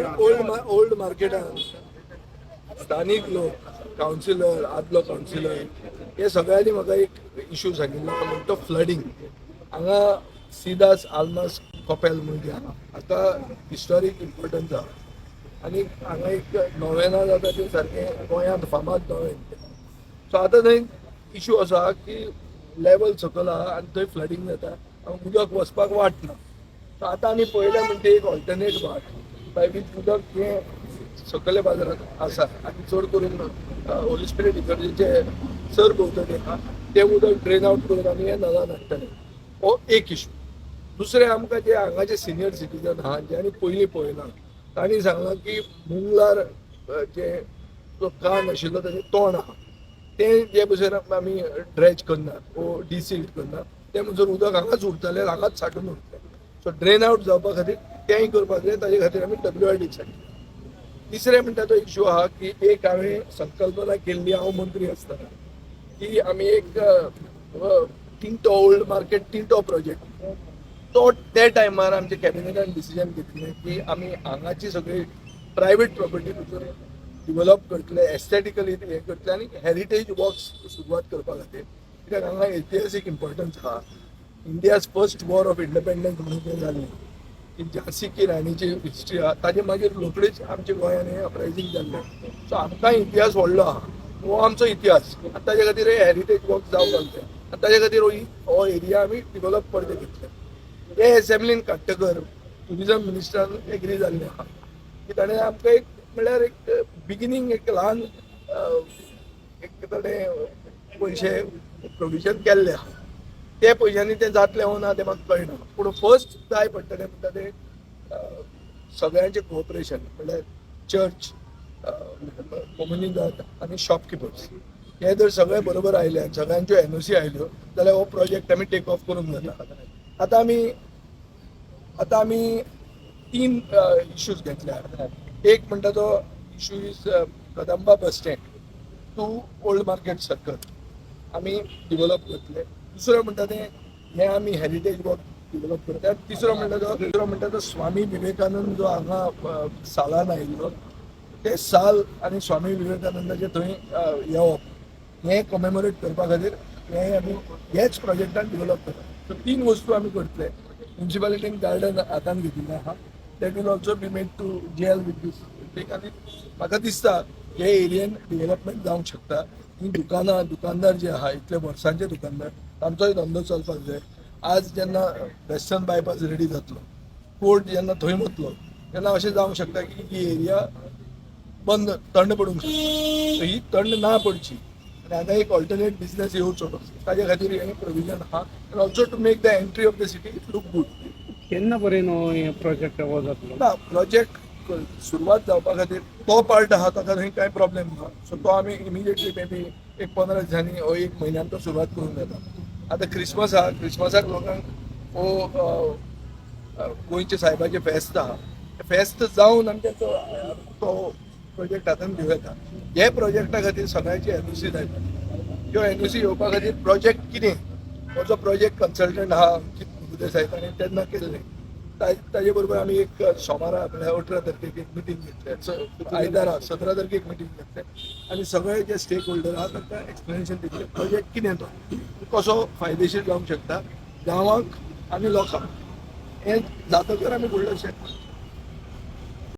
Old मार्केटान स्थानीक लोक, councillor, आदलो कावन्सिलर, हे सगळ्यांनी म्हाका एक इशू सांगिल्लो म्हणटा तो फ्लडींग. हांगा सिदास आल्मास कपेल म्हणून ती आहा, आतां हिस्टॉरीक इम्पॉर्टन्स आहा आनी हांगा एक नोवेना जाता, ते सारकें गोंयांत फामाद नोवेन. सो आतां थंय इशू आसा की लेवल सकयल आहा आनी थंय फ्लडींग जाता, उदक वचपाक वाट ना. सो आतां आमी पळयलें म्हणटा एक ऑल्टरनेट वाट बाय वीच उदक हें सकयल्या बाजारांत आसा आनी चड करून होली स्पिरीट इगर्जेचे सर भोंवतणी आहा, तें उदक ड्रेन आवट करून आमी हें नलान हाडटले. हो एक इशू. दुसरें, आमकां जे हांगाचे सिनियर सिटीजन आहा, ज्यांनी पयलीं पळयलां, तांणी सांगलां की मुंगलार जे जो कान आशिल्लो ताजें तोंड आहा, तें जे भशेन आमी ड्रेज करना वो डिसिल्ट करना, तें म्हणसर उदक हांगाच उरतलें, हांगाच साठून उरतलें. सो ड्रेन आवट जावपा खातीर तेंय करपाक जाय. ताजे खातीर आमी डब्ल्यू आर डीक सांगिल्लें. तिसरें म्हणटा तो इशू आहा की एक हांवें संकल्पना केल्ली हांव मंत्री आसतना की आमी एक tinto, old market tinto project, तो त्या टायमार आमच्या कॅबिनेटान डिसिजन घेतलें की आमी हांगाची सगळी प्रायवेट प्रॉपर्टी भितर डिवेलप करतले, एस्थेटिकली हें करतले आनी हेरिटेज वॉक्स सुरवात करपा खातीर, कित्याक हांगा इतिहासीक इम्पॉर्टन्स आहा. India's first war of independence म्हणून तें जाल्लें की झांसी की राणीची हिस्ट्री आहा. ताजे मागीर रोखडीच आमच्या गोंयान हें अपरायझींग जाल्लें. सो आमकां इतिहास व्हडलो आहा, हो आमचो इतिहास आनी ताजे खातीर हे हेरिटेज वॉक जावपाक जाय आनी ताजे खातीर हो एरिया आमी डिवेलप परते घेतले. हे एसेंब्लीन काडटकर ट्युरिजम मिनिस्टरान एग्री जाल्लें आहा की ताणें आमकां एक म्हणल्यार एक बिगिनींग एक ल्हान एक ताणें पयशे प्रोविजन केल्ले आहा. ते पयशांनी तें जातलें वो ना तें म्हाका कळना, पूण फर्स्ट जाय पडटलें म्हणटा तें सगळ्यांचें कोऑपरेशन, म्हणल्यार चर्च, कोमुनिदाद आनी शॉपकिपर्स, हे जर सगळे बरोबर आयले आनी सगळ्यांच्यो एनओसी आयल्यो जाल्यार हो प्रोजेक्ट आमी टेक ऑफ करूंक जाता. आतां आमी तीन इश्यूज घेतल्या. एक म्हणटा तो issue is Kadamba bus stand to old market circle आमी डिवेलप करतले. दुसरो म्हणटा तें हें आमी हेरिटेज वॉक डिवेलप करतले. तिसरो म्हणटा तो स्वामी विवेकानंद जो हांगा सालान आयिल्लो, ते साल आनी स्वामी विवेकानंदाचे थंय येवप हें कॉमेमोरेट करपा खातीर हें आमी हेच प्रोजेक्टान डिवेलप करता. सो तीन वस्तू आमी करतले. म्युन्सिपालिटीन गार्डन हातान घेतिल्लें आहा, that will also be made to gel with this thing. आनी म्हाका दिसता हे एरियेन डेव्हलपमेंट जावंक शकता. ही दुकानां, दुकानदार जे आहा, इतले वर्सांचे दुकानदार, तांचोय धंदो चलपाक जाय. आज जेन्ना वेस्टर्न बायपास रेडी जातलो, कोर्ट जेन्ना थंय वतलो, तेन्ना अशें जावंक शकता की ही एरिया बंद, थंड पडूंक शकता. सो ही थंड ना पडची आनी हांगा एक ऑल्टरनेट बिझनेस येवचो, ताजे खातीर हें प्रोविजन आहा आनी also to make the entry of the city look good. केन्ना पर्यंत हो हे प्रोजेक्ट हो जातलो? ना, प्रोजेक्ट सुरवात जावपा खातीर तो पार्ट आहा, ताका थंय कांय प्रॉब्लेम ना. सो तो आमी इमिजिएटली, मे बी एक 15 दिसांनी ओ एक म्हयन्यान तो सुरवात करूंक जाता. आतां क्रिसमस आहा, क्रिसमसाक लोकांक हो गोंयचे सायबाचें फेस्त आहा. फेस्त जावन आमच्या तो प्रोजेक्ट हातान घेवं येता. हे प्रोजेक्टा खातीर सगळ्यांची एनओसी जाय. ह्यो एनओसी येवपा खातीर प्रोजेक्ट कितें, हो जो प्रोजेक्ट कन्सल्टंट आहा अंकीत प्रभुदेसाय, ताणें तेन्ना केल्लें. ताजे बरोबर आमी एक सोमारा, म्हळ्यार 18 तारखेक एक मिटींग घेतले, आयतारा 17 तारखेक मिटींग घेतले आनी सगळे जे स्टेक होल्डर आहा तांकां एक्सप्लेनेशन दितले, प्रोजेक्ट कितें, तो कसो फायदेशीर जावंक शकता गांवाक आनी लोकांक. हें जातकर आमी फुडलो स्टेप